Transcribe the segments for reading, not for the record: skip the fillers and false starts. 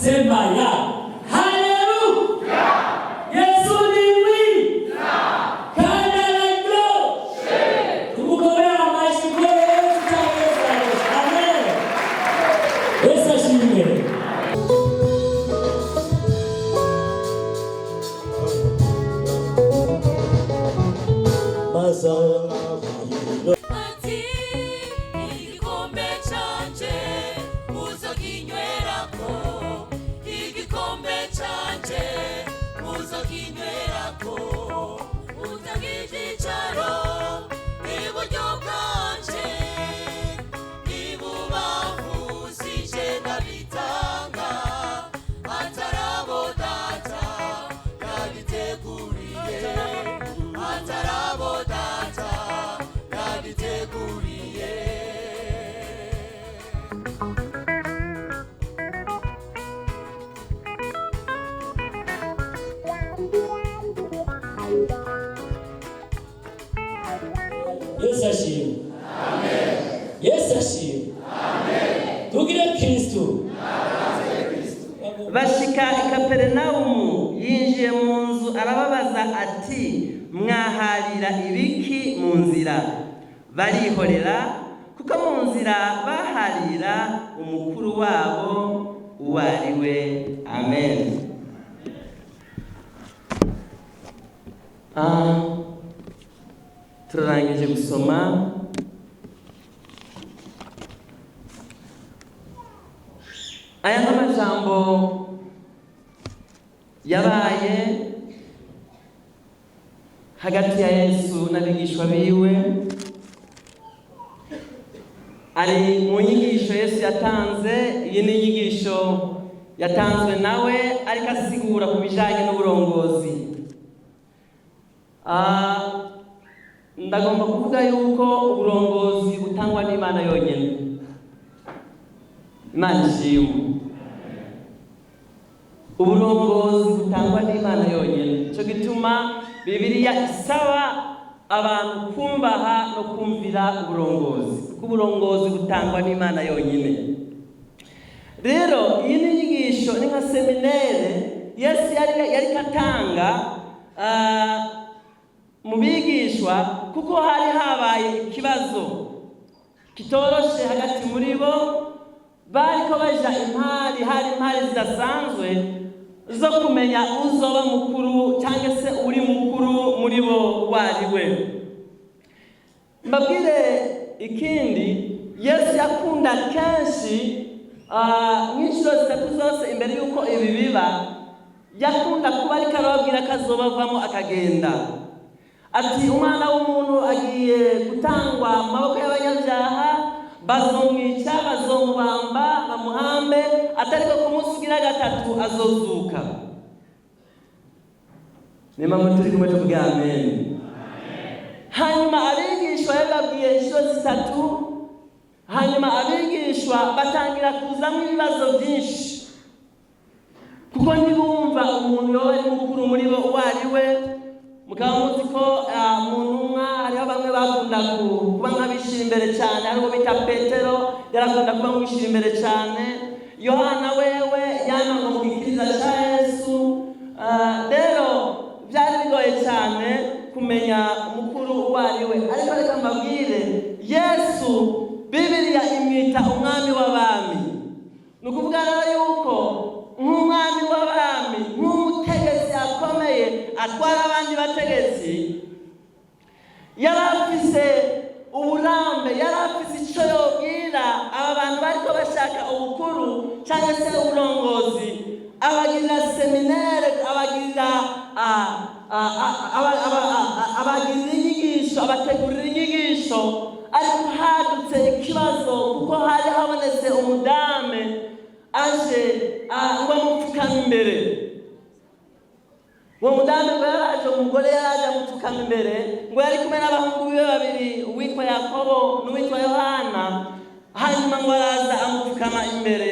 Sema ya. Haleluya! Yesu ni mwiza kandi araryoshe. Tumukomere amashyi ko Yesu cyangwa Yesu araryoshye. Amen. Yesu ashimwe. Ati igikombe canje uzokinywerako, igikombe canje uzokinywerako, utagira icyicaro iburyo bwanje, ibubamfu sije ndabitanga, atarabo Data yabiteguriye, atarabo Data yabiteguriye. Yesu ashimwe. Yesu ashimwe. Tugire Kristo. Bashika i Kaperinawumu, yinjiye mu nzu arababaza ati: "Mwaharira ibiki mu nzira?" Barihorera, kuko mu nzira baharira umukuru wabo uwo ari we. Amen. Turarangije gusoma. Aya ni amajambo yabaye hagati ya Yesu n'abigishwa biwe, ari mu nyigisho Yesu yatanze. Iyi ni inyigisho yatanzwe nawe ariko asigura ku bijanye n'uburongozi. Ndagomba kuvuga yuko uburongozi butangwa n'Imana yonyine. Imana ishimwe. Uburongozi butangwa n'Imana yonyine. Nicyo gituma Bibiliya isaba abantu kumbaha no kumvira uburongozi, kuko uburongozi butangwa n'Imana yonyine. Rero iyi ni inyigisho, ni nka séminaire Yesu yariko atanga mu bigishwa, kuko hari habaye ikibazo kitoroshe hagati muri bo. Bariko baja impari, hari impari zidasanzwe zo kumenya uzoba mukuru cyangwa se uri mukuru muri bo wari we. Mbabwire ikindi, Yesu yakunda kenshi, nk'inshuro zitatu zose imbere y'uko ibi biba, yakunda kuba ariko arababwira ko azobavamo akagenda, ati: "Umwana w'umuntu agiye gutangwa mu maboko y'abanyabyaha, bazomwica, bazomubamba, bamuhambe, atariko ku munsi ugira gatatu azozuka." Niyo mpamvu turi kumwe, tuvuge amen. Hanyuma abigishwa yababwiye inshuro zitatu, hanyuma abigishwa batangira kuzamo ibibazo byinshi, kuko ntibumva umuntu yoba ari mukuru muri bo uwo ari we. Mukaba muzi ko mu ntumwa hariho bamwe bakunda kuba nk'abishyira imbere cyane. Hariho bita Petero, yarakunda kuba nk'uwishyira imbere cyane. Yohana wewe yama ngo mu gikiriza cya Yesu. Rero byari bigoye cyane kumenya umukuru uwo ari we. Ariko reka mbabwire, Yesu Bibiliya imwita umwami w'abami. Ni ukuvuga rero yuko nk'umwami w'abami, nk'umutegetsi akomeye atwara abandi bategetsi, yari afise uburambe, yari afise icyo yobwira aba bantu bariko bashaka ubukuru cyangwa se uburongozi. Abagirira séminaire, abagirira abagirira inyigisho, abategurira inyigisho. Ariko hadutse ikibazo, kuko hari habonetse umudame aje ngo amupfukame imbere. Uwo mudamu ngo yaraje, umugore yaraje amupfukama imbere, ngo yari kumwe n'abahungu biwe babiri, uwitwa Yakobo n'uwitwa Yohana. Hanyuma ngo araza amupfukama imbere.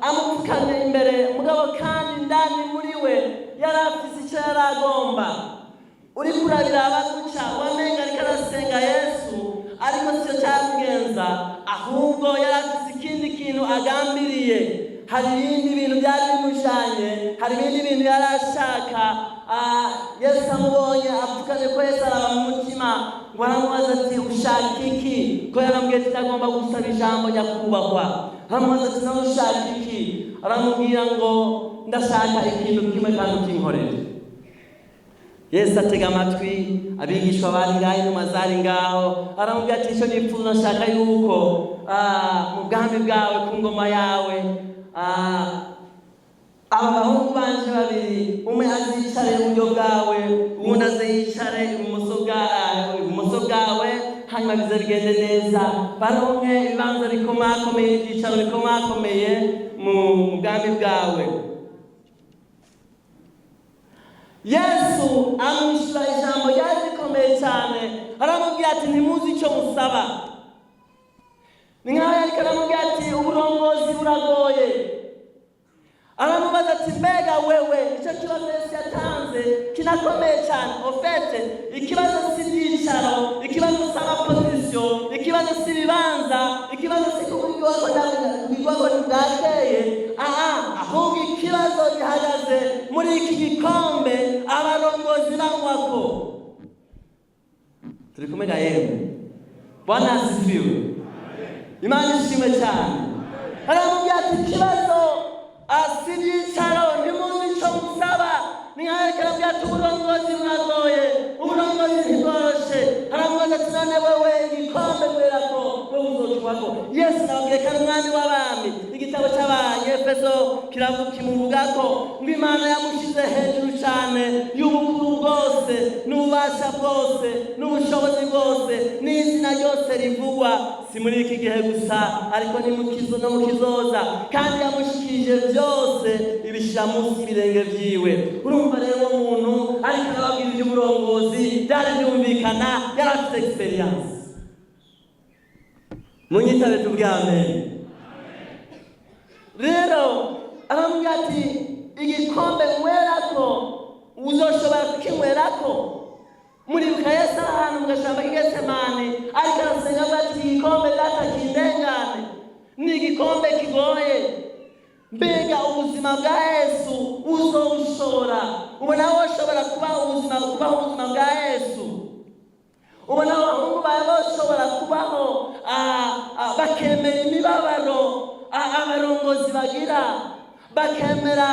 Amupfukamye imbere, mugabo kandi indani muri we yari afise icyo yari agomba. Uriko urabiraba guca wamenga ariko arasenga Yesu, ariko sicyo cyamugenza, ahubwo yari afise ikindi kintu agambiriye. Hari ibindi bintu byari bimujanye, hari ibindi bintu yari ashaka. Yesu amubonye apfukamye ko Yesu araba mu mutima, ngo aramubaza ati: "Ushaka iki?" Ko yaramubwiye ati: "Ndagomba gusaba ijambo, nyakubahwa." Aramubaza ati: "Nawe ushaka iki?" Aramubwira ngo: "Ndashaka ikintu kimwe kandi ukinkorere." Yesu atega amatwi, abigishwa bari ngaho, intumwa zari ngaho. Aramubwira ati: "Icyo nifuza, nshaka yuko mu bwami bwawe, ku ngoma yawe, aba bahungu banje babiri, umwe azicare iburyo bwawe, uwundi azicare ibumoso bwawe, hanyuma bize bigende neza, baronke ibibanza bikomakomeye, ibyicaro bikomakomeye mu bwami bwawe." Yesu amwishyura ijambo ryari rikomeye cyane, aramubwira ati: "Ntimuzi icyo musaba." Ni nkaho yariko aramubwira ati: "Uburongozi buragoye." Aramubaza ati: "Mbega wewe?" Icyo kibazo Yesu yatanze kinakomeye cyane. Au fait, ikibazo si ibyicaro, ikibazo si ama positions, ikibazo si ibibanza, ikibazo si kubwirwa bwakeye aha, ahubwo ikibazo gihagaze muri iki gikombe abarongozi banywako. Turi kumwe ga yemwe? Bwana asifiwe! Imana ishimwe cyane. Aramubwira ati: "Ikibazo si ibyicaro, ntimuzi icyo musaba." Ni nkaho ariko aramubwira ati: "Uburongozi buragoye, uburongozi ntibworoshe." Aramubaza ati: "None wewe, igikombe ko wewe uzokinywako?" Yesu nababwiye ko ari umwami w'abami. Igitabo cy'Abanyefeso kiravuga, kimuvuga ko ngo Imana yamushyize hejuru cyane y'ubukuru bwose n'ububasha bwose n'ubushobozi bwose n'izina ryose rivugwa, si muri iki gihe gusa, ariko ni mu kizo no mu kizoza, kandi yamushyikirije byose, ibishyira munsi y'ibirenge byiwe. Urumva rero, uwo muntu ariko arababwira iby'uburongozi byari byumvikana, yari afite expérience. Munyitabe tuvuge amen. Rero aramubwira ati: "Igikombe nkwerako, uzoshobora kukinywerako?" Muribuka Yesu ari ahantu mu gashamba k'Igetsemani, ariko arasenga avuga ati: "Igikombe, Data, kindengane." Ni igikombe kigoye. Mbega ubuzima bwa Yesu uzobushobora? Ubona woshobora kuba ubuzima, kubaho ubuzima bwa Yesu? Ubona abahungu bawe bashobora kubaho, bakemera imibabaro abarongozi bagira, bakemera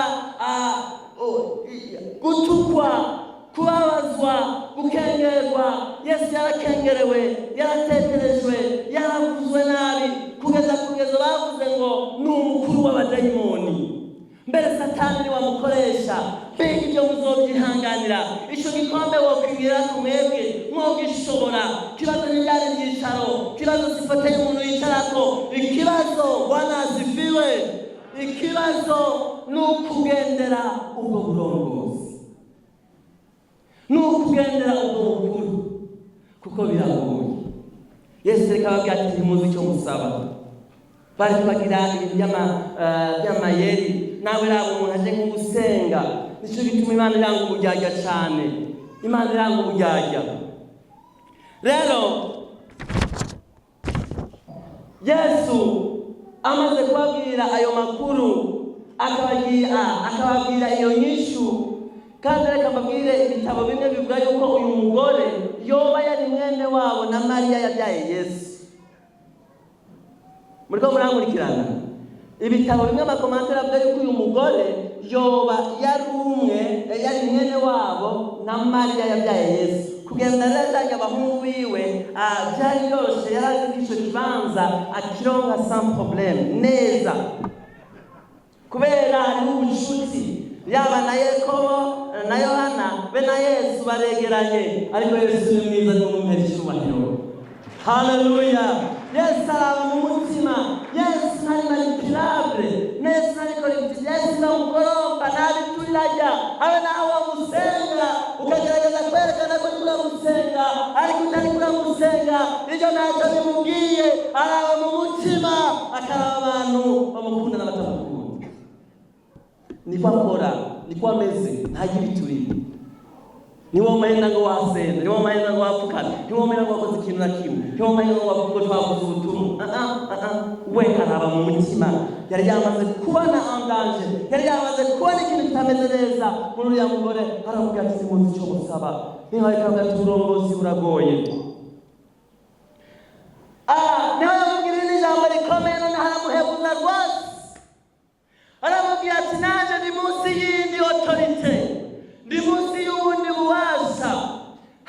gutukwa, kubabazwa, gukengerwa? Yesu yarakengerewe, yarateterejwe, yaravuzwe nabi, kugeza bavuze ngo ni umukuru w'abadayimoni, mbere Satani niwe amukoresha. Mbega ibyo muzobyihanganira? Icyo gikombe wokwibwira ku mwebwe mwogishobora? Ikibazo ntibyari ibyicaro, ikibazo si fauteuil umuntu yicarako. Ikibazo, Bwana asifiwe, ikibazo ni ukugendera ubwo burongozi, ni ukugendera ubwo bukuru, kuko biragoye. Yesu reka ababwira ati: "Ntimuzi icyo musaba." Bari kubagira ibintu by'amayeri. Nawe raba umuntu aje nk'ugusenga. Nicyo gituma Imana iranga uburyarya cyane, Imana iranga uburyarya. Rero Yesu amaze kubabwira ayo makuru, akababwira iyo nyishu. Kandi reka mbabwire, ibitabo bimwe bivuga yuko uyu mugore yoba yari mwene wabo na Mariya yabyaye Yesu. Muriko murankurikirana? Ibitabo bimwe, ama commentaires avuga yuko uyu mugore yoba yari umwe, yari mwene wabo na Mariya yabyaye Yesu. Kugenda rero ajanye abahungu biwe, byari byoroshye, yari azi ko ico kibanza akironka sans problème neza, kubera hariho ubucuti, yaba na Yakobo na Yohana be na Yesu baregeranye. Ariko Yesu ni mwiza, nimumuhere icyubahiro. Haleluya! Yesu araba mu mutima. Yesu ntari manipulable, Yesu ntari corruptible. Yesu namugoromba ntabiturajya habe naho wamusenga, ukagerageza kwerekana ko uriko uramusenga ariko utariko uramusenga, ibyo ntacyo bimubwiye. Araba mu mutima, akaraba abantu bamukunda n'abatamukunda. Niko akora, niko ameze, ntagira ibiturire. Ntiwomuhenda ngo wasenze, ntiwomuhenda ngo wapfukamye, ntiwomuhenda ngo wakoze ikintu na kimwe, ntiwomuhenda ngo wavuga ngo twavuze ubutumwa. Ah, ah, ah. We araba mu mutima. Yari yamaze kubona en danger, yari yamaze kubona ikintu kitameze neza muri uriya mugore. Aramubwira ati: "Simuzi icyo musaba." Niho ariko avuga ati: "Uburongozi buragoye." Ah, niho yamubwira irindi jambo rikomeye. Noneho aramuhebuza rwose, aramubwira ati: "Nanjye ndi munsi y'indi autorité, ndi munsi y'ubundi bubasha.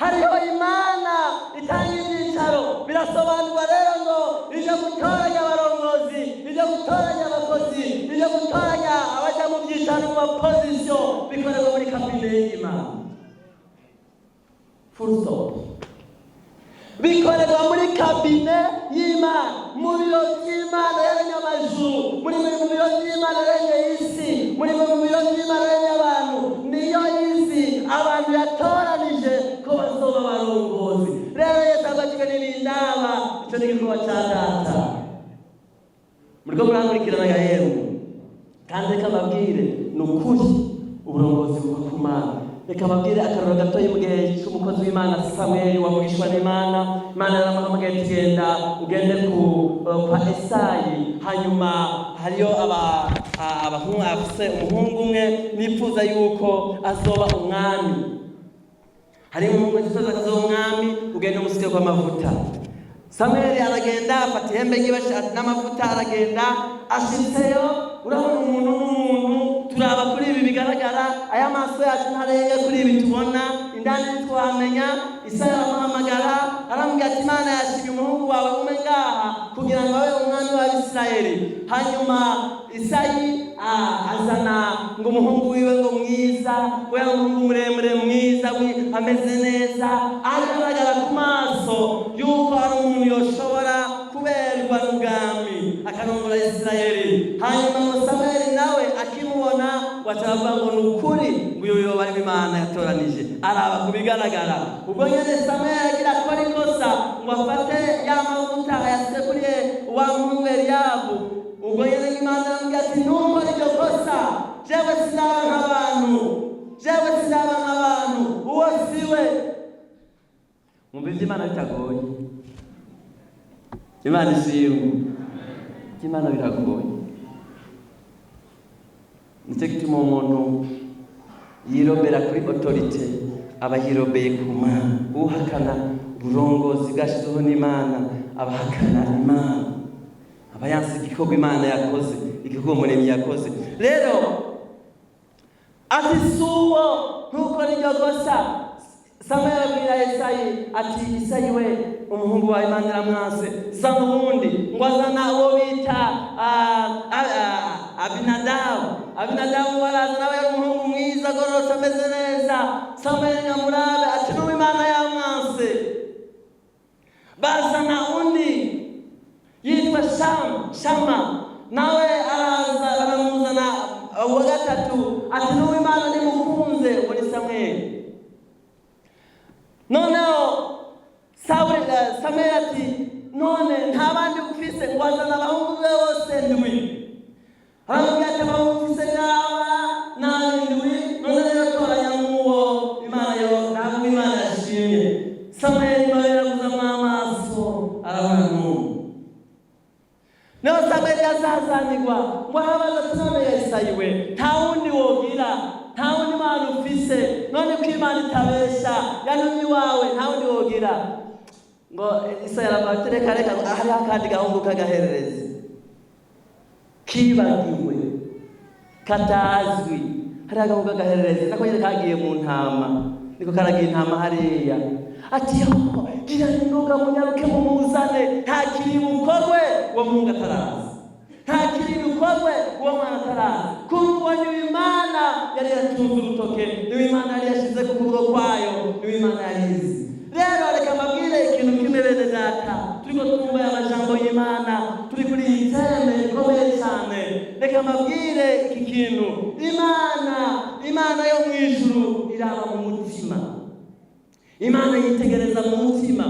Hariho Imana itanga ibyicaro." Birasobanurwa rero ngo ije gutoranya abarongozi, ije gutoranya abakozi, ije gutoranya abaja mu byicaro, mu ma positions, bikorerwa muri cabinet y'Imana. Full stop. Bikorerwa muri cabinet y'Imana, mu biro by'Imana yaremye amajuru, mu biro by'Imana yaremye isi, mu biro by'Imana yaremye abantu. Niyo izi abantu yatoranije ko bazoba abarongozi. Rero Yesu abakiwe n'ibindaba, icyo ni igikorwa cya Data. Muriko murankurikirana ga yemwe? Kandi reka mbabwire, ni ukuri, uburongozi buva ku Mana. Reka mbabwire akarorero gatoyi. Mu gihe cy'umukozi w'Imana Samweli wavugishwa n'Imana, Imana yaramuhamagaye ati: "Genda ugende ku kwa Esayi, hanyuma hariyo abahungu, afise umuhungu umwe nifuza yuko azoba umwami. Hariyo umuhungu nifuza ko azoba umwami, ugende umusike kw'amavuta." Samweli aragenda, afata ihembe ryiwe n'amavuta, aragenda. Ashitseyo, urabona umuntu n'umuntu, turaba kuri ibi bigaragara, aya maso yacu ntarenga kuri ibi tubona, indani ntitwamenya. Isaya aramuhamagara, aramubwira ati: "Imana yashimye umuhungu wawe ume ngaha kugira ngo abe umwami w'Abisirayeli." Hanyuma Isayi azana ngo umuhungu wiwe ngo mwiza, we yari umuhungu muremure mwiza, ameze neza, agaragara ku maso yuko ari umuntu yoshobora kuberwa n'ubwami, akarongora Isirayeli. Hanyuma ngo Samweli nawe akimubona, ngo aca aravuga ngo: "Ni ukuri, ngo uyu yoba arimo Imana yatoranije." Araba ku bigaragara. Ubwo nyene Samweli agira akora ikosa, ngo afate ya mavuta ayasike kuri wa muhungu Eliyabu. Ubwo nyene Imana aramubwira ati: "Ntukore iryo kosa. Jewe sinaba nk'abantu, jewe sinaba nk'abantu, uwo siwe." Mwumva iby'Imana bitagoye? Imana ishimwe. Iby'Imana biragoye. Nicyo gituma umuntu yirobera kuri autorité aba yirobeye ku Mana. Uhakana uburongozi bwashyizweho n'Imana aba ahakana Imana, aba yanse igikorwa Imana yakoze, igikorwa Umuremyi yakoze. Rero ati: "Si uwo, ntukore iryo kosa." Samweli abwira Esayi ati: "Isayi we, umuhungu wawe Imana iramwanse, zana uwundi." Ngo azana uwo bita Abinadabu. Abinadabu baraza, nawe yari umuhungu mwiza, agororotse, ameze neza. Samweli nyamurabe ati: "N'uwo Imana yamwanse." Bazana undi yitwa Shama, nawe araza, baramuzana. Uwa gatatu ati: "N'uwo Imana ntimukunze." Muri Samweli noneho Sawuli, Samweli ati: "None nta bandi ufise?" Ngo azana abahungu be bose ndwi. Aramubwira ati: "Abahungu ufise ngaba n'abindwi, none rero toranya nk'uwo Imana yo, ntabwo Imana yashimye." Samweli nawe yaraguzamo amaso, arabona n'uwo. Niho Samweli yazazanirwa, ngo arabaza ati: "None Yesayi we, nta wundi wogira? Nta wundi Mana ufise? None ko Imana itabesha yantumye iwawe, nta wundi wogira?" Ngo Isayi aravuga ati: "Reka, reka, hariho akandi gahungu k'agahererezi kibagiwe, katazwi. Hariho agahungu k'agahererezi, nako nyine kagiye mu ntama, niko karagiye intama hariya." Ati: "Yo, gira ningoga, munyaruke mumuzane. Nta kiri bukorwe uwo muhungu ataraza, nta kiri bukorwe uwo mwana ataraza." Kuko uwo niwe Imana yari yatunze urutoke, niwe Imana yari yashyize ku kuboko kwayo, niwe Imana yari izi. Rero reka mbabwire ikintu kimwe, bene Data. Turiko twumva aya majambo y'Imana, turi kuri iyi thème ikomeye cyane. Reka mbabwire iki kintu: Imana yo mu ijuru iraba mu mutima. Imana yitegereza mu mutima.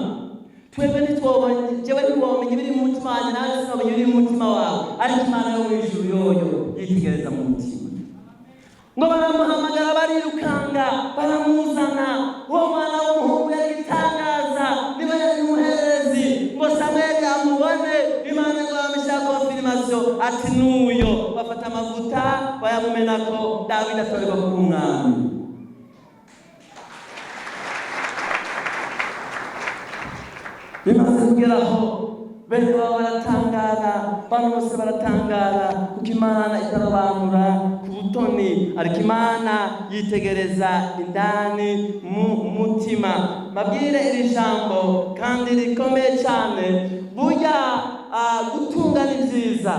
Twebwe ntitwobonye, jewe ntiwomenya ibiri mu mutima wanjye, nawe sinomenya ibiri mu mutima wawe, ariko Imana yo mu ijuru yoyo yitegereza mu mutima. Ngo baramuhamagara, barirukanga, baramuzana. Uwo mwana w'umuhungu yari igitangaza, niwe yari umuherezi. Ngo Samweli amubone, Imana ngo bamushyira confirmation, ati nuyo. Bafata amavuta bayamumenako, Dawidi atorerwa kuba umwami. Bimaze kugeraho, bene babo baratangara, abantu bose baratangara, kuko Imana itarobanura ku butoni, ariko Imana yitegereza indani mu mutima. Babwire iri jambo kandi rikomeye cyane. Burya gutunga ni byiza,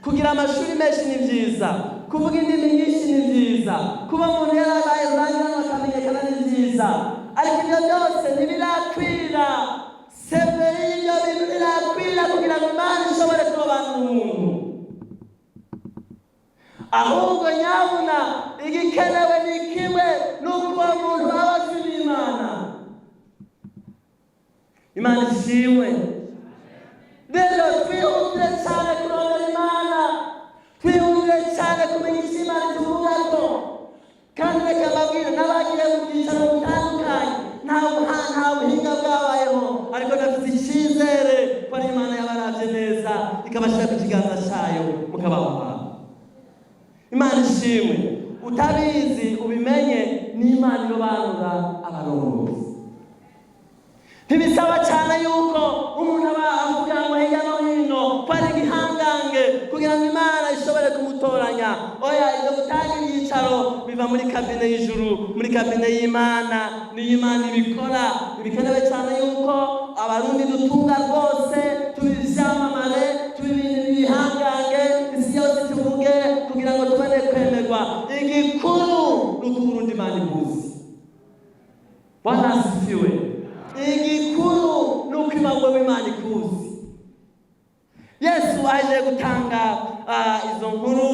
kugira amashuri menshi ni byiza, kuvuga indimi nyinshi ni byiza, kuba umuntu yarabaye rurangiranwa akamenyekana ni byiza, ariko ibyo byose ntibirakwira. CV y'ibyo bintu ntirakwira kugira ngo Imana ishobore kurobanura umuntu. Ahubwo nyabuna igikenewe ni kimwe, ni uko uwo muntu aba azi n'Imana. Imana ishimwe. Rero twihutire cyane kurondera Imana, twihutire cyane kumenya icyo Imana ituvugako. Kandi reka mbabwire, n'abagiye mu byicaro bitandukanye, nta buhinga bwabayeho, ariko ndafite icyizere ko ari Imana yabarabye neza, ikabashyira ku kiganza cyayo, mukabaho hantu. Imana ishimwe. Utabizi ubimenye, ni Imana irobanura abarongozi. Ntibisaba cyane yuko umuntu aba avuga ngo hirya no hino ko ari igihangange kugira ngo Imana ishobore kumutoranya. Oya, ibyo gutanga ibyicaro biva muri cabinet y'ijuru, muri cabinet y'Imana. Niyo Imana ibikora. Ntibikenewe cyane yuko Abarundi dutunga rwose, tuba ibyamamare, tuba ibintu bihangange, isi yose tuvuge kugira ngo tubone kwemerwa. Igikuru ni uko Uburundi Imana ibuzi. Bwana asifiwe. Igikuru ni uko imagwe w'Imana ikuzi. Yesu aje gutanga izo nkuru,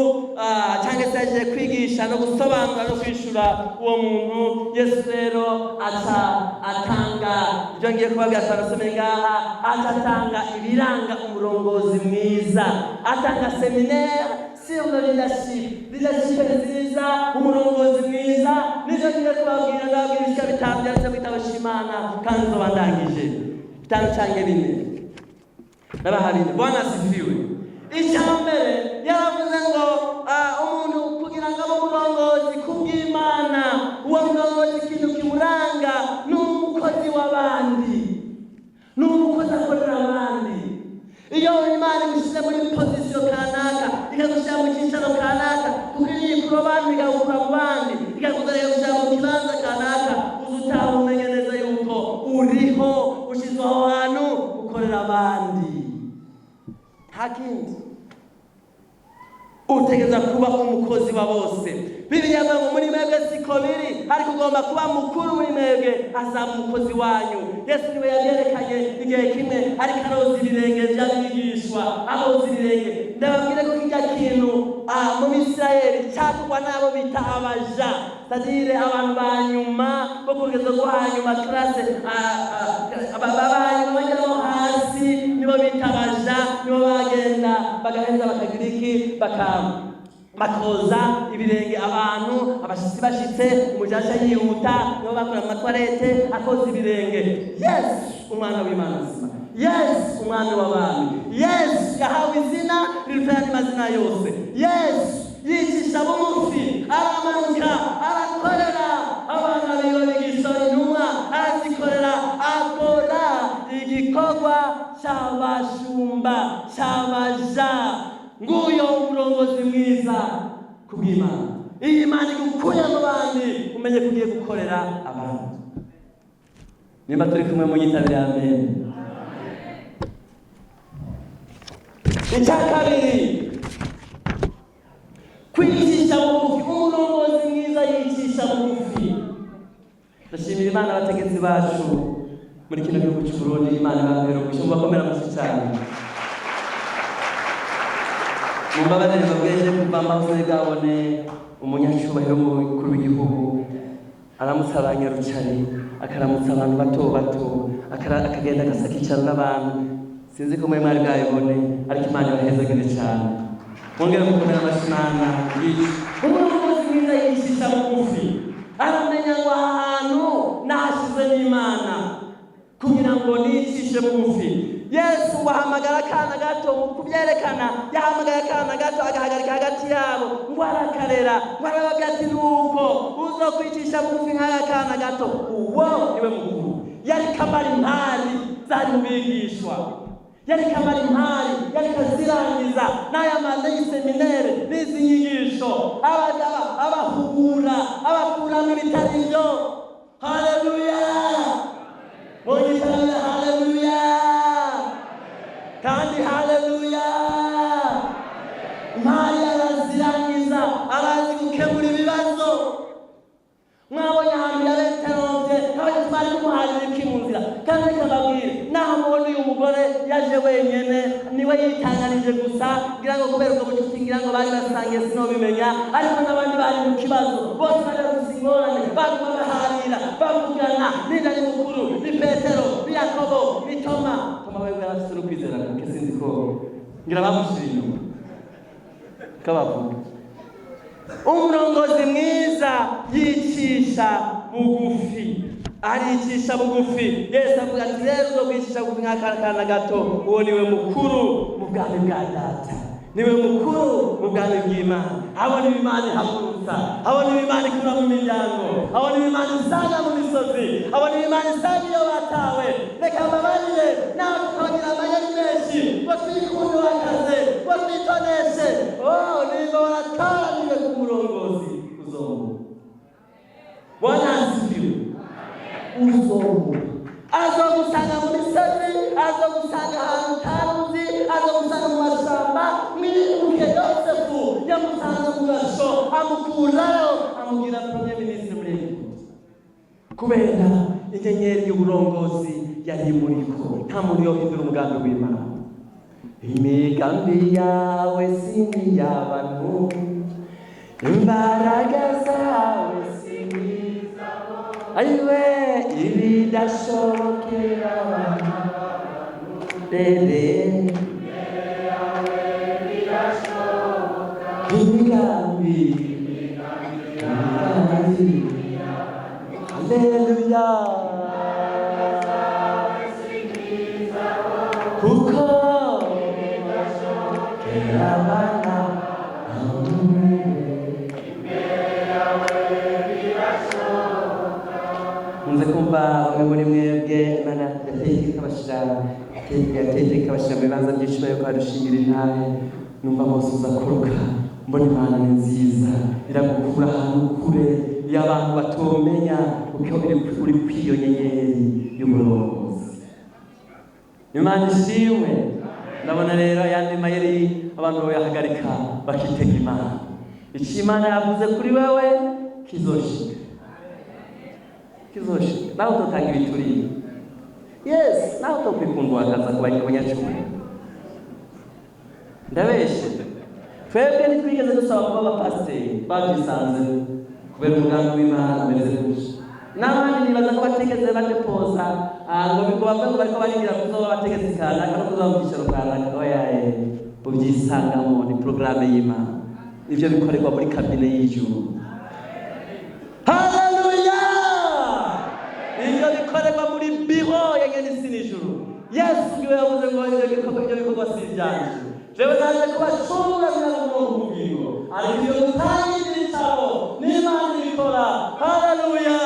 cyangwa se aje kwigisha no gusobanura no kwishura uwo muntu. Yesu rero aca atanga ibyo ngiye kubabwira, twarasomye ngaha. Aca atanga ibiranga umurongozi mwiza, atanga séminaire sur le leadership, leadership nziza, umurongozi mwiza. Nivyo ngiye kubabwira. Ndababwira ibice bitanu byanditse mu gitabo c'Imana, kandi nzoba ndangije. Bitanu canke bine, ndabaha bine. Bwana asifiwe. Icya mbere yaravuze ngo umuntu kugira ngo abe umurongozi kubw'Imana, uwo murongozi ikintu kimuranga ni umukozi w'abandi, ni umukozi akorera abandi. Iyo Imana igushyize muri position kanaka, ikagushyira mu cyicaro kanaka, kuko iyo ikurobanura ikagukura mu bandi, ikakuzana ikagushyira mu kibanza kanaka, uza utaha umenye neza yuko uriho ushyizwe aho hantu ukorera abandi, nta kindi. Utegereza kuba umukozi wa bose. Bibiliya ivuga ngo muri mwebwe siko biri, ariko ugomba kuba mukuru muri mwebwe azaba umukozi wanyu. Yesu niwe yabyerekanye igihe kimwe ariko aroza ibirenge by'abigishwa, aroza ibirenge. Ndababwire ko kijya kintu mu Bisirayeli cyakorwa n'abo bita abaja, c'est-à-dire abantu ba nyuma bo ku rugendo rwo hanyuma, classe ba nyuma bajya no hasi, nibo bita abaja. Nibo bagenda bagaheza bakagira iki? Bakoza ibirenge abantu, abashitsi bashitse, umujasha yihuta, nibo bakora mu ma toilettes, akoza ibirenge. Yesu umwana w'Imana nzima, Yesu umwami w'abami, Yesu yahawe izina riruta ayandi mazina yose, Yesu yicisha bugufi, aramanuka, arakorera abana biwe bigisha, intumwa arazikorera, akora igikorwa cy'abashumba, cy'abaja. Nguyo umurongozi mwiza kubw'Imana. Iyo Imana igukuye mu bandi, umenye ko ugiye gukorera abandi. Nimba turi kumwe, munyitabire amen. Icya kabiri, kwicisha bugufi. Umurongozi mwiza yicisha bugufi. Ndashimira Imana, abategetsi bacu muri kino gihugu cy'u Burundi, Imana ibambere umugisha, mubakomera amashyi cyane. Mumbabarire mbabwire, kuva mbaho bwabone umunyacubahiro w'umukuru w'igihugu aramutsa abanyarucari, akaramutsa abantu bato bato, akagenda agasakicara n'abantu. Sinzi ko mwe mwari bwabibone, ariko Imana ibahezagire cyane. Mwongere mukomera amashyi Imana. Yica umurongozi. mwiza yicisha bugufi, aramenya ngo aha hantu nahashize n'Imana kugira ngo nicishe bugufi. Yesu ngo ahamagara akana gato. Mu kubyerekana, yahamagaye akana gato, agahagarika hagati yabo, ngo arakarera, ngo arababwira ati: "Nuko uzokwicisha bugufi nk'aka kana gato, uwo niwe mukuru." Yari kamara impari zari mu bigishwa, yari kamara impari, yari kazirangiza n'aya manda y'iseminere n'izi nyigisho, abahugura, abakuramo ibitari byo. Haleluya! Munyitabire haleluya kandi haleluya. Impari arazirangiza, arazi gukemura ibibazo. Mwabonye ahantu yabeterovye, ntabonye twari kumuharira iki mu nzira. Kandi reka mbabwire, naho mubona uyu mugore yaje wenyene, niwe yitanganije gusa, ngira ngo kubera ubwo bucuti, ngira ngo bari basangiye, sinobimenya, ariko n'abandi bari mu kibazo, bose bari bafise ingorane, baguma baharira, bavugana ninda ni mukuru, ni Petero, ni Yakobo, ni Toma. Toma wewe yarafise n'ukwizera kuke, sinzi ko ngira bamushira inyuma kabavuga. Umurongozi mwiza yicisha bugufi, aricisha bugufi. Yesu avuga ati: "Rero uzokwicisha bugufi nk'akana gato, uwo niwe mukuru mu bwami bwa Data, niwe mukuru mu bwami bw'Imana." Abo nibo Imana ihagurutsa, abo nibo Imana ikura mu miryango, abo nibo Imana isanga mu misozi, abo nibo Imana isanga iyo batawe. Reka mbabarire, nawe tukabagira amayeri menshi ngo twikunde wakaze, ngo twitoneshe, oh, nimba waratoranijwe ku murongozi, uzomuha. Bwana asifiwe. Uzomuha, azogusanga mu misozi, azogusanga ahantu utaruzi, azogusanga mu mashamba. Mwibuke Yosefu, yamusanze mu gasho, amukurayo, amugira premier ministre muri Egiputa, kubera inyenyeri y'uburongozi yari imuriko. Nta muntu yohindura umugambi w'Imana. Imigambi yawe si nk'iy'abantu, imbaraga zawe si nk'izabo, ayiwe, ibidashobokera abantu rere imigambi, imigambi, haleluya, kuko kera abana. Nkunze kumva bamwe muri mwebwe Imana yateye ikabashira mu bibanza by'icubahiro, ko hadushingira intahe. Numva bose uza kuruka, mbona Imana ni nziza, iragukura ahantu kure iyo abantu batomenya uko uri kw'iyo nyenyeri y'uburongozi. Imana ishimwe. Ndabona rero ayandi mayeri abantu bayahagarika, bakitega Imana. Icyo Imana yavuze kuri wewe kizoshika, kizoshika, nawe utotanga ibituriye. Yes, nawe utokwikundwa wakaza kuba abanyacyubahiro. Ndabeshe? Twebwe ntitwigeze dusaba kuba abapasiteri, babyisanze kubera umugambi w'Imana umeze gutya. N'abandi nibaza ko batigeze badepoza ngo bavuge ngo bariko barigira kuzoba abategetsi kanaka no kuzoba mu byicaro kanaka. Oya, ubyisangamo, ni porogaramu y'Imana. Ibyo bikorerwa muri kabine y'ijuru. Haleluya! Ibyo bikorerwa muri biro ya nyene isi n'ijuru. Yesu niwe yavuze ngo ibyo bikorwa si ibyanje, jewe naje kubacungura kugira ngo muronke ubugingo, ariko iyo dutangira ibitabo n'Imana ibikora. Haleluya!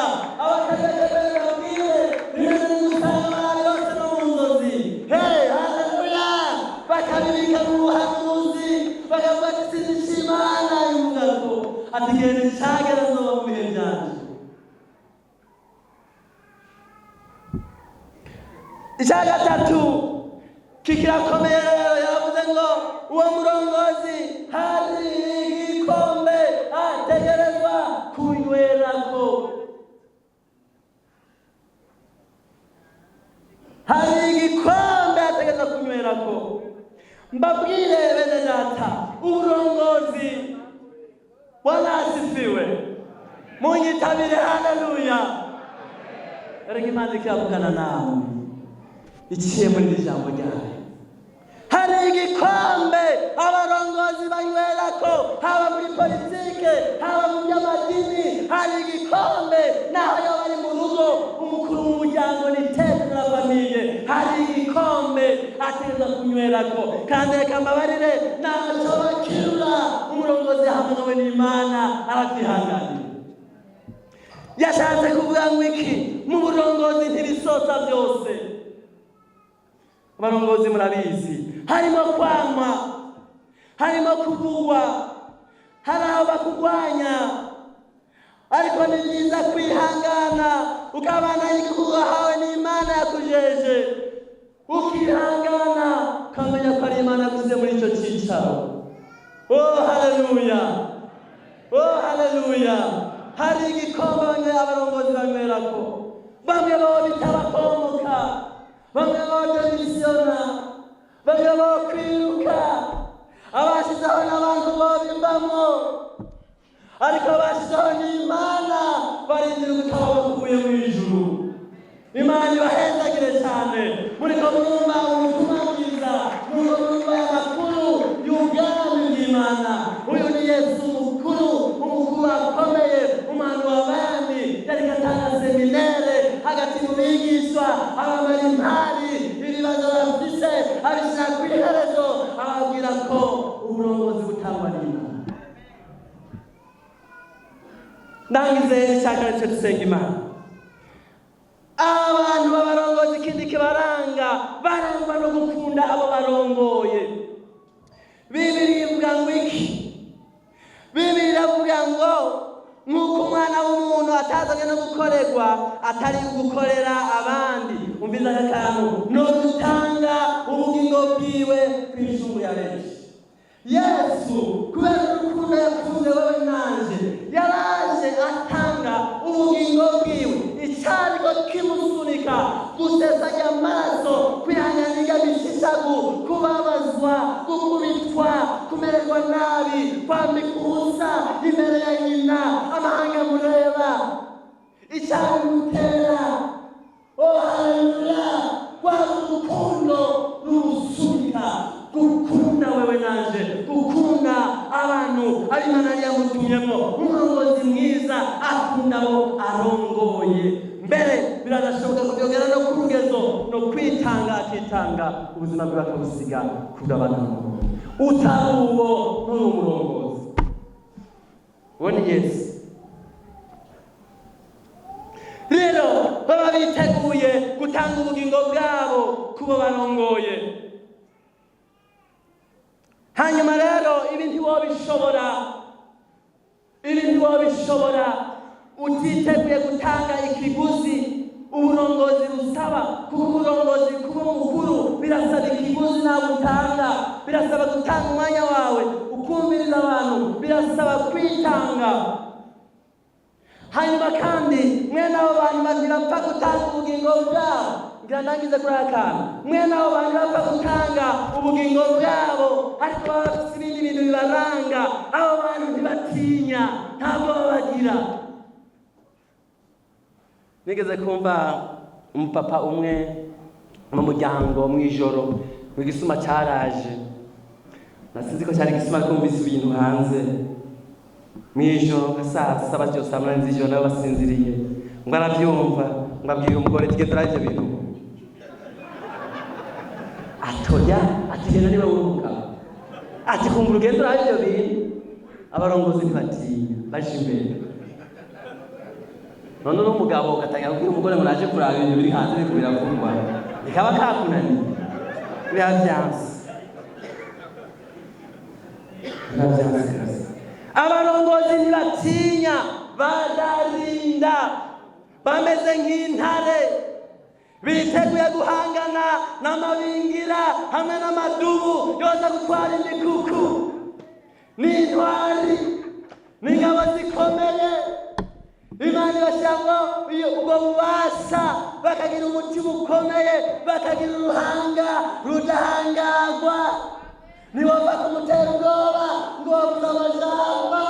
Abakazakabere babwire bimeze n'ugusanga abari bose no mu nzozi. Hey, haleluya! Bakabibika mu buhanuzi, bakavuga ati: "Sinzi Imana ivuga ko ati genda icagera nzoba mu bihe byanje." Icya gatatu kikirakomeye rero, yavuze ngo uwo murongozi hari igikombe ategerezwa kunywerako, hari igikombe ategerezwa kunywerako. Mbabwire bene data, uburongozi. Bwana asifiwe. Munyitabire haleluya. Erega Imana ikiravugana nawe iciye muri iri jambo ryayo. Hari igikombe abarongozi banywerako, haba muri politike, haba mu by'amagara. Hari igikombe naho yoba ari mu rugo, umukuru w'umuryango ni tête de la famille, hari igikombe ategerezwa kunywerako. Kandi reka mbabarire, ntacyo bakirura umurongozi yahamagawe n'Imana arabyihanganira. Yashatse kuvuga ngo iki? Mu burongozi ntibisosa byose. Abarongozi murabizi, harimo kwama, harimo kuvugwa, hari aho bakugwanya, ariko ni byiza kwihangana ukabana igikorwa wahawe n'Imana yakujeje, ukihangana ukamenya ko ari Imana yagusize muri icyo cyicaro. Oh haleluya, oh haleluya! Hari igikombe bamwe abarongozi banywerako, bamwe bo bitabakomoka, bamwe bo démissionna, bamwe bo kwiruka, abashyizeho n'abantu bo bimbamwo, ariko abashyizeho n'Imana barindira ubutaba bakuye mu ijuru. Imana ibahezagire cyane. Muriko mwumva ubutumwa bwiza, muriko mwumva aya makuru y'ubwami bw'Imana. Uyu ni Yesu mukuru, umukuru akomeye, umwami w'abami. Yariko atanga séminaire hagati mu bigishwa, abamara impari, ibibazo bafise abishyira ku iherezo, ababwira ko uburongozi butangwa n'Imana. Ndangize icyakane cyo dusenga Imana. Abantu b'abarongozi, ikindi kibaranga, barangwa no gukunda abo barongoye. Bibiri ivuga ngo iki? Bibiri iravuga ngo nk'uko Umwana w'umuntu atazanye no gukorerwa, atari gukorera abandi, umviza aka kantu, no gutanga ubugingo bwiwe ku icungu ya benshi. Yesu, kubera urukundo yakunze wowe nanje, yaraje atanga ubugingo bwiwe. Icyariko kimusunika gusesanya amaraso, kwihanganiga ibishishagu, kubabazwa, gukubitwa, kumererwa nabi, kwambika ubusa imbere ya nyina, amahanga mureba, icyabimutera, oh haleluya, rwaba urukundo rumusunika gukunda wewe nanje, gukunda abantu ari Imana yari yamutumyemo. Umurongozi mwiza akunda abo arongoye, mbere biranashoboka ko byogera no ku rugezo no kwitanga, akitanga ubuzima bwe bakabusiga kubw'abantu. Utari uwo nturi umurongozi. Uwo ni Yesu. Rero baba biteguye gutanga ubugingo bwabo kubo barongoye. Hanyuma rero ibi ntiwobishobora, ibi ntiwobishobora utiteguye gutanga ikiguzi uburongozi busaba, kuko uburongozi, kuba umukuru, birasaba ikiguzi nawe utanga, birasaba gutanga umwanya wawe ukumviriza abantu, birasaba kwitanga. Hanyuma kandi mwene abo bantu ntibapfa gutanga ubugingo bwabo. Ngira ndangize kuri aka kantu. Mwene abo bantu bapfa gutanga ubugingo bwabo, ariko baba bafite ibindi bintu bibaranga. Abo bantu ntibatinya, ntabwo babagira. Nigeze kumva umupapa umwe mu muryango mu ijoro ngo igisuma cyaraje. Nasinzi ko cyari igisuma, ariko numvise ibintu hanze mu ijoro nka saa 7 cyose, 8 z'ijoro, nabo basinziriye. Ngo arabyumva, ngo abwira umugore ati: "Genda uraje ibintu." Atoya, ati: "Genda niba uri umugabo." Ati: "Kumva urugendo uraje ibyo bintu." Abarongozi ntibatinya, baje imbere. None uri umugabo ugatangira kubwira umugore ngo naje kuraba ibintu biri hanze biriko biravugwa, bikaba kakunaniye, biba vyanse, biba vyanse kabisa. Abarongozi ntibatinya, bararinda, bameze nk'intare, biteguye guhangana n'amabingira hamwe n'amadubu yoza gutwara imikuku. N'intwari, n'ingabo zikomeye. Imana ibashyiramo ubwo bubasha, bakagira umutima ukomeye, bakagira uruhanga rudahangagwa. Ntibapfa kumutera ubwoba ngo bavuze amajambo,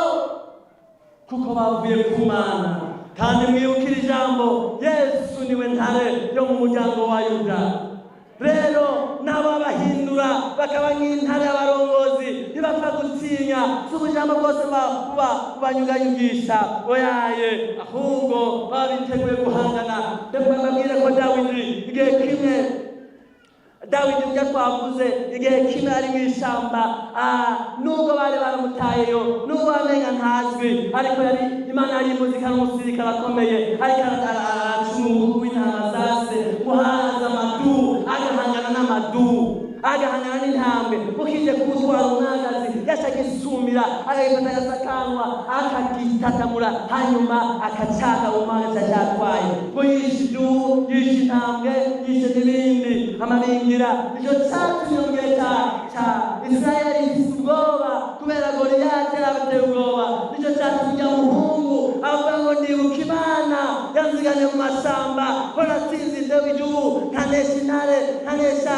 kuko bavuye ku Mana. Kandi mwibukire ijambo: Yesu niwe Ntare yo mu muryango wa Yuda. Rero nabo babahindura bakaba nk'intare y'abarongozi, ntibapfa gutinya. Si ubujambo bwose bubanyuganyugisha, oyaye, ahubwo baba biteguye guhangana. Ndababwire ko Dawidi igihe kimwe, Dawidi ibyo twavuze, igihe kimwe ari mu ishyamba, nubwo bari baramutayeyo, nubwo bamenga ntazwi, ariko yari Imana yari imuzi ko ari umusirikare akomeye. Ariko araca umuhungu w'intama za se, ngo haza amadubu, agahangana n'amadubu, agahangana n'intambwe, ukije kumutwara umwagazi, yacaga isumira, akagifata agasakanwa, akagitatamura, hanyuma akacaka umwagazi acyatwaye. Ngo yishe idubu, yishe intambwe, yishe n'ibindi amabingira. Icyo cyatumye mu gihe cya Isirayeli ifise ubwoba kubera Goliyati yarabateye ubwoba. Nicyo cyatumye ujya muhungu avuga ngo: "Ndibuka Imana yanziganye mu masamba, ko natsinze indeho idubu, nkanesha intare, nkanesha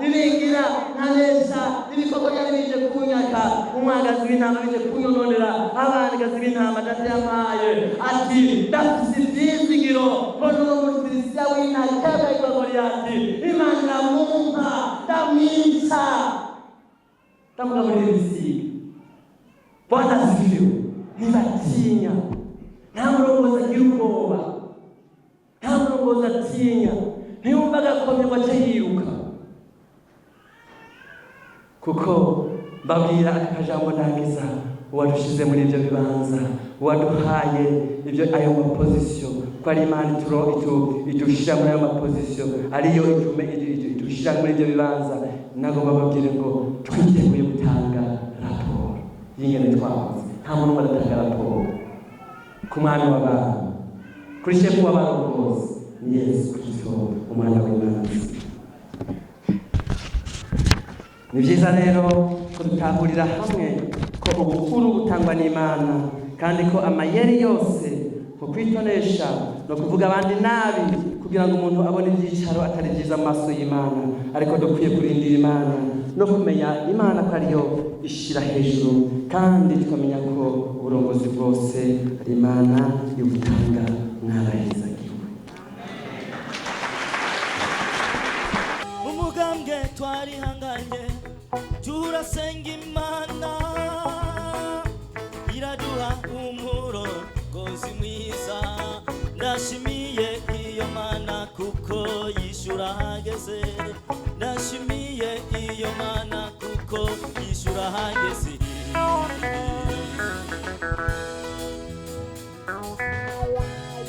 ibingira, nkanesha ibikoko byari bije kunyaka umwagazi w'intama, bije kunyononera abagazi b'intama data yampaye." Ati: "Ndafise ivyizigiro ko n'uwo Mufilisitiya w'intakebwa yitwa Goliyati, Imana iramumpa, ndamwica, ndamugaburira ibisiga." Bwana asifiwe. Ntibatinya. Nta murongozi agira ubwoba, nta murongozi atinya, ntiyumva agakomye ngo ace yiruka. Kuko mbabwira aka kajambo ndangiza: uwadushize muri ibyo bibanza, uwaduhaye ibyo, ayo ma positions, ko ari Imana idushira muri ayo ma positions, ariyo idushira muri ibyo bibanza. Nagomba babwire ngo twiteguye gutanga raporo y'ingene twakoze. Nta muntu umwe adatanga raporo ku mwami w'abantu, kuri shefu w'abarongozi, ni Yesu Kristo, umwana w'Imana. Ni byiza rero ko dutahurira hamwe ko ubukuru butangwa n'Imana, kandi ko amayeri yose mu kwitonesha no kuvuga abandi nabi kugira ngo umuntu abone ibyicaro atari byiza mu maso y'Imana. Ariko dukwiye kurindira Imana no kumenya Imana ko ariyo ishyira hejuru, kandi tukamenya ko uburongozi bwose ari Imana ibutanga. Mwarahezagiwe. Umugambwe twarihanganye, turasenga, Imana iraduha umurongozi mwiza. Ndashimiye iyo Mana kuko yishura hageze.